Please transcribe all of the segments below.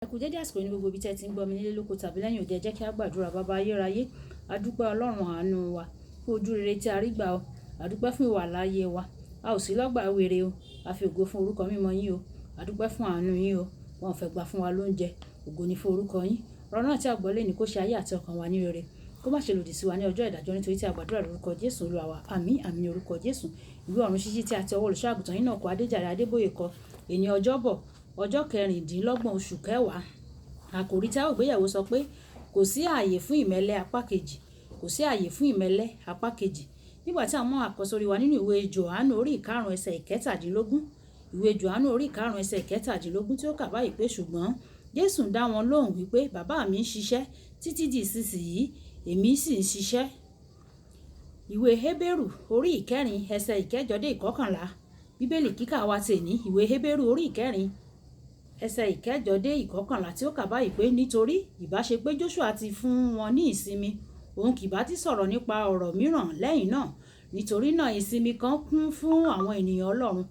Ẹ kú dédé àsìkò ní gbogbo ibi tí ẹ ti ń gbọ́ mi nílé lóko tàbí lẹ́yìn òde. Ẹ jẹ́ kí a gbàdúrà. Baba ayérayé. A dúpẹ́ Ọlọ́run àánú wa fún ojú rere tí a rí gbà o. A dúpẹ́ fún ìwà láyé wa. A ò sí lọ́gbà wèrè o. A fi ògo fún orúkọ mímọ́ yín o. A dúpẹ́ fún àánú yín o. Wọn ò fẹ́ gbà fún wa lóúnjẹ. Ògo ni fún orúkọ yín. Ọ̀rọ̀ náà tí a gbọ́ lónìí kó ṣe ayé àti ọkàn wa ní rere. Kó má ṣe lòdì sí wa ní ọjọ́ ìdájọ́, nítorí tí a gbàdúrà lórúkọ Jésù Olúwa wa. Àmín, àmín, orúkọ Jésù. Ìwé ọ̀run ṣíṣí tí a ti ọwọ́ olùṣọ́-àgùntàn yín náà kọ, Adéjàre Adébóyè kọ. Èní ọjọ́bọ̀, ọjọ́ 26 oṣù kẹwàá. Àkòrí tí a ó gbéyẹ̀wò sọ pé kò sí ààyè fún ìmẹ́lẹ́ apá kejì. Kò sí ààyè fún ìmẹ́lẹ́ apá kejì. Nígbà tí a mú àkọ́sórí wa nínú ìwé Jòhánù orí 5 ẹsẹ̀ 17. Ìwé Jòhánù orí 5 ẹsẹ̀ 17 tí ó kà báyìí pé, ṣùgbọ́n Jésù dá wọn lóhùn wípé, bàbá mi ń ṣiṣẹ́ títí di ìsinsìnyí, èmi sì ń ṣiṣẹ́. Ìwé Hébérù orí 4 ẹsẹ̀ 8 dé 11. Bíbélì kíkà wa tèní, ìwé Hébérù orí 4 ẹsẹ̀ 8 dé 11 tí ó kà báyìí pé, nítorí ìbá ṣe pé Joṣua ti fún wọn ní ìsinmi, òun kì bá ti sọ̀rọ̀ nípa ọ̀rọ̀ mìíràn lẹ́yìn náà. Nítorí náà ìsinmi kan kún fún àwọn ènìyàn Ọlọ́run.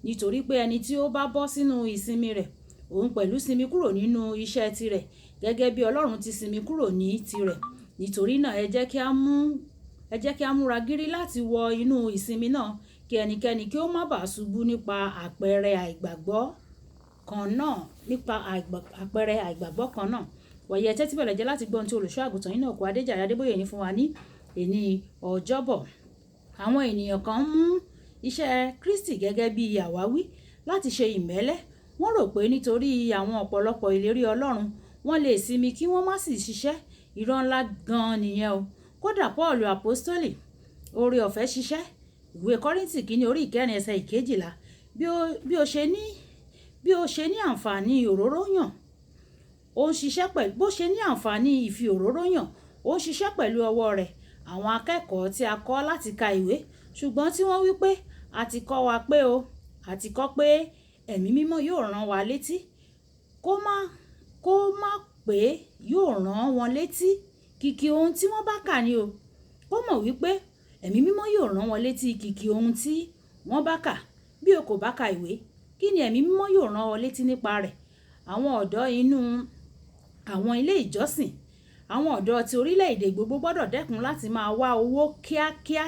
Nítorí pé ẹni tí ó bá bọ́ sínú ìsinmi rẹ̀, òun pẹ̀lú sinmi kúrò nínú iṣẹ́ tirẹ̀, gẹ́gẹ́ bí Ọlọ́run ti sinmi kúrò ní tirẹ̀. Nítorí náà ẹ jẹ́ kí a múra gírí láti wọ inú ìsinmi náà, kí ẹnikẹ́ni kí ó má bá ṣubú nípa àpẹẹrẹ àìgbàgbọ́ kan náà, nípa àpẹẹrẹ àìgbàgbọ́ kan náà. Wàyí, ẹ tẹ́tí bẹ̀lẹ̀ jẹ́ láti gbọ́ ohun tí olùṣọ́-àgùntàn yín náà kọ, Adéjàre Adébóyè ní fún wa ní èní ọjọ́bọ̀. Àwọn ènìyàn kan mú iṣẹ́ Kristi gẹ́gẹ́ bí àwáwí láti ṣe ìmẹ́lẹ́. Wọ́n rò pé nítorí àwọn ọ̀pọ̀lọpọ̀ ìlérí Ọlọ́run, wọ́n lè sinmi kí wọ́n má sì ṣiṣẹ́. Irọ́ ńlá gan-an nìyẹn o. Kódà Paulu Apostoli, oore ọ̀fẹ́ ṣiṣẹ́. Ìwé Kọ́ríńtì kìíní orí 4 ẹsẹ̀ 12. Bí ó ṣe ní àǹfààní òróró yàn, ó ń ṣiṣẹ́ pẹ̀lú, bó ṣe ní àǹfààní ìfi òróró yàn, ó ń ṣiṣẹ́ pẹ̀lú ọwọ́ rẹ̀. Àwọn akẹ́kọ̀ọ́ tí a kọ́ láti ka ìwé, ṣùgbọ́n tí wọ́n wí pé a ti kọ́ wa pé o, a ti kọ́ pé ẹ̀mí mímọ́ yóò rán wa létí. Kó má pé yóò rán wọn létí kìkì ohun tí wọ́n bá kà ní o. Kó mọ̀ wípé ẹ̀mí mímọ́ yóò rán wọn létí kìkì ohun tí wọ́n bá kà. Bí o kò bá ka ìwé, kí ni ẹ̀mí mímọ́ yóò rán ọ létí nípa rẹ̀? Àwọn ọ̀dọ́ inú àwọn ilé ìjọsìn, àwọn ọ̀dọ́ ti orílẹ̀-èdè gbogbo gbọdọ̀ dẹ́kun láti máa wá owó kíákíá,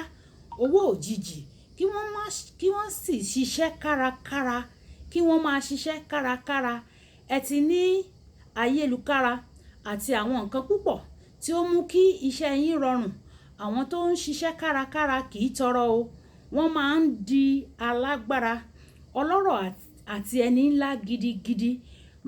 owó òjijì, kí wọ́n sì ṣiṣẹ́ kárakára, kí wọ́n máa ṣiṣẹ́ kárakára. Ẹ ti ní ayélukára àti àwọn nǹkan púpọ̀ tí ó mú kí iṣẹ́ yín rọrùn. Àwọn tó ń ṣiṣẹ́ kárakára kì í tọrọ o. Wọ́n máa ń di alágbára, ọlọ́rọ̀ àti ẹni ńlá gidigidi.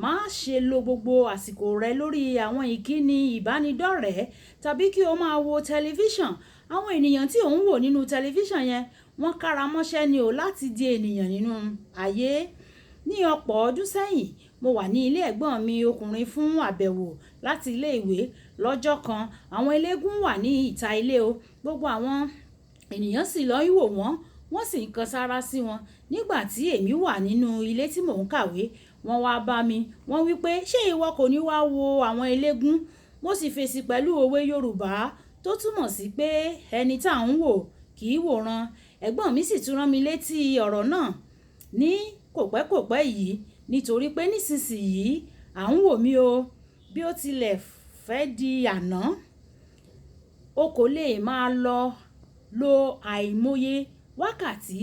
Má ṣe lo gbogbo àsìkò rẹ lórí àwọn ìkíni ìbánidọ́rẹ̀ẹ́ tàbí kí o máa wo tẹlifíṣàn. Àwọn ènìyàn tí ò ń wò nínú tẹlifíṣàn yẹn, wọ́n kára mọ́ṣẹ́ ni o láti di ènìyàn nínú ayé. Ní ọ̀pọ̀ ọdún sẹ́yìn, mo wà ní ilé ẹ̀gbọ́n mi ọkùnrin fún àbẹ̀wò láti ilé ìwé lọ́jọ́ kan. Àwọn eléégún wà ní ìta ilé o. Gbogbo àwọn ènìyàn sì lọ wò wọ́n, wọ́n sì ń kan sára sí wọn. Nígbà tí èmi wà nínú ilé tí mò ń kàwé, wọ́n wá bá mi. Wọ́n wí pé, ṣé ìwọ kò ní wá wo àwọn eléégún? Mo sì fèsì pẹ̀lú òwe Yorùbá tó túmọ̀ sí pé ẹni tí à ń wò kì í wòran. Ẹ̀gbọ́n mi sì tún rán mi létí ọ̀rọ̀ náà ní kòpẹ́kòpẹ́ yìí, nítorí pé nísinsìnyí à ń wò mí o. Bí ó tilẹ̀ fẹ́ di àná, o kò lè máa lọ lo àìmọye wákàtí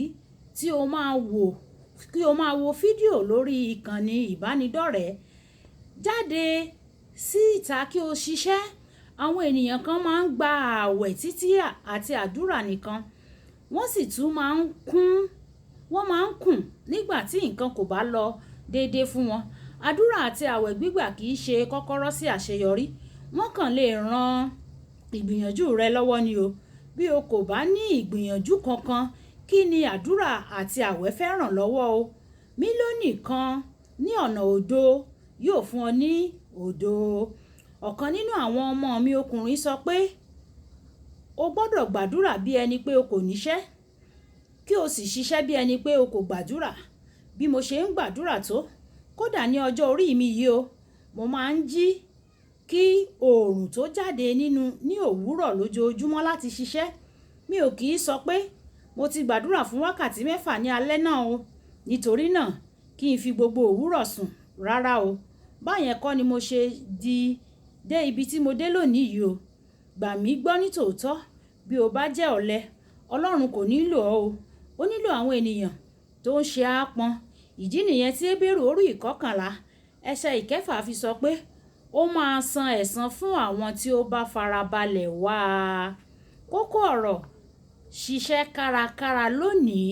tí o máa wò, kí o máa wo fídíò lórí ìkànnì ìbánidọ́rẹ̀ẹ́. Jáde sí ìta kí o ṣiṣẹ́. Àwọn ènìyàn kan máa ń gba ààwẹ̀ títí àti àdúrà nìkan. Wọ́n sì tún máa ń kún, wọ́n máa ń kùn nígbà tí nǹkan kò bá lọ déédé fún wọn. Àdúrà àti ààwẹ̀ gbígbà kì í ṣe kọ́kọ́rọ́ sí àṣeyọrí. Wọ́n kàn lè ran ìgbìyànjú rẹ lọ́wọ́ ni o. Bí o kò bá ní ìgbìyànjú kankan, kí ni àdúrà àti ààwẹ̀ fẹ́ ràn lọ́wọ́ o? Mílíọ̀nù kan ní ọ̀nà òdo yóò fún ọ ní òdo. Ọ̀kan nínú àwọn ọmọ mi ọkùnrin sọ pé o gbọdọ̀ gbàdúrà bí ẹni pé o kò níṣẹ́, kí o sì ṣiṣẹ́ bí ẹni pé o kò gbàdúrà. Bí mo ṣe ń gbàdúrà tó, kódà ní ọjọ́ orí mi yìí o, mo máa ń jí kí oòrùn tó jáde nínú ní òwúrọ̀ lójoojúmọ́ láti ṣiṣẹ́. Mi ò kì í sọ pé mo ti gbàdúrà fún wákàtí 6 ní alẹ́ náà o. Nítorí náà kí n fi gbogbo òwúrọ̀ sùn. Rárá o. Báyẹn kọ́ ni mo ṣe di dé ibi tí mo dé lónìí yìí o. Gbà mí gbọ́ ní tòótọ́, bí o bá jẹ́ ọ̀lẹ, Ọlọ́run kò nílò ọ o. Ó nílò àwọn ènìyàn tó ń ṣe aápọn. Ìdí nìyẹn tí Hébérù orí 11 ẹsẹ̀ 6 fi sọ pé ó máa san ẹ̀san fún àwọn tí ó bá farabalẹ̀ wá a. Kókó ọ̀rọ̀: ṣiṣẹ́ kárakára lónìí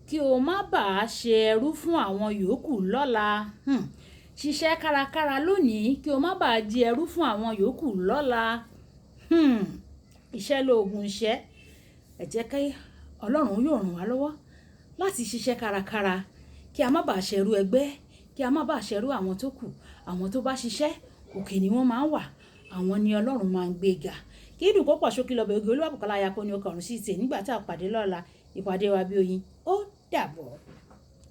kí o má bàá ṣe ẹrú fún àwọn yòókù lọ́la. Ṣiṣẹ́ kárakára lónìí kí o má bàá di ẹrú fún àwọn yòókù lọ́la. Iṣẹ́ lóògùn iṣẹ́. Ẹ jẹ́ kí Ọlọ́run yóò ràn wá lọ́wọ́ láti ṣiṣẹ́ kárakára kí a má bàá ṣerú ẹgbẹ́, kí a má bàá ṣerú àwọn tó kù. Àwọn tó bá ṣiṣẹ́, òkè ni wọ́n máa ń wà. Àwọn ni Ọlọ́run máa ń gbé ga. Kí dùn kó pọ̀ ṣókí lọ́bẹ̀ oge. Olúwàbùkọ́lá aya kó ní ọkọ̀ ọ̀run sí ìtẹ̀ nígbà tí a pàdé lọ́la. Ìpàdé wa bí oyin. Ó dàbọ̀.